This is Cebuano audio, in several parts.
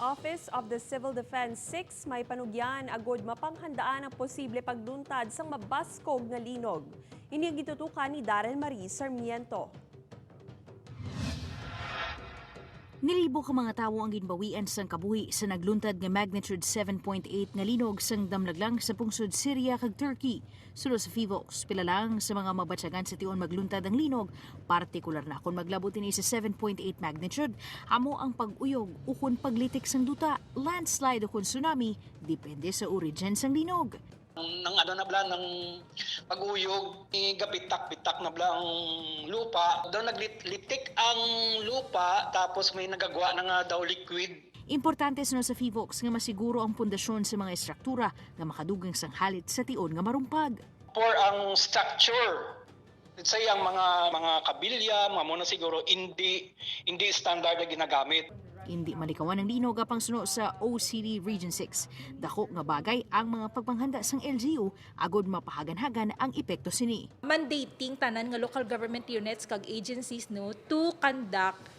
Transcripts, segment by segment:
Office of the Civil Defense 6 may panugyan agod mapanghandaan ang posible pagluntad sang mabaskog nga linog. Ini ang gitutukan ni Darren Marie Sarmiento. Nilibo ka mga tawo ang ginbawian sang kabuhi sa nagluntad nga magnitude 7.8 nga linog sang damlaglang sa pungsod Syria kag Turkey. Suno sa Phivolcs, pila lang sa mga mabatyagan sa tion magluntad ang linog, partikular na kung maglabot ini sa 7.8 magnitude, amo ang pag-uyog ukon paglitik sang duta, landslide ukon tsunami, depende sa origin sang linog. Ng ano na bla ng pag-uyog, gapitak-pitak na bla ang lupa daw, naglitik ang lupa, tapos may nagagawa na nga daw liquid. Importante suno sa Phivolcs nga masiguro ang pundasyon sa mga estruktura nga makadugang sang halit sa tion nga marumpag. For ang structure, let's say ang mga kabilya, mga muna siguro hindi standard na ginagamit. Hindi malikawan ang linog, apang suno sa OCD Region 6, dako nga bagay ang mga pagpanghanda sang LGU agod mapahaganhagan ang epekto sini. Mandating tanan nga local government units kag agencies, no, to conduct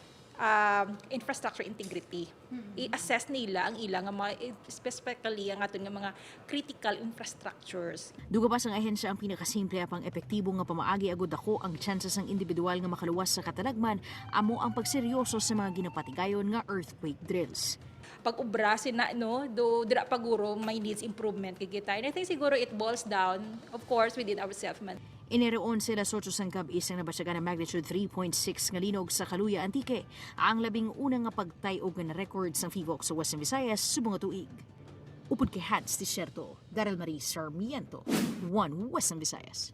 infrastructure integrity. I-assess nila ang ilang nga mga, specifically ang aton nga mga critical infrastructures. Duga pa sang ahensya, ang pinakasimple apang epektibo nga pamaagi agod dako ang tsansa sang individual nga makaluwas sa katalagman amo ang pagseryoso sa mga ginapatigayon nga earthquake drills. Pag ubra sina, no, do dira paguro may needs improvement kay kita. And I think siguro it boils down, of course, within ourselves man. Enero 11, alas 8 sang gabi sang nabatyagan ang magnitude 3.6 nga linog sa Kaluya, Antique. Ang 11 nga pagtay-og nga na-record sang Phivolcs sa Western Visayas subong nga tuig. Upod kay Hans Desierto, Daryl Marie Sarmiento, One Western Visayas.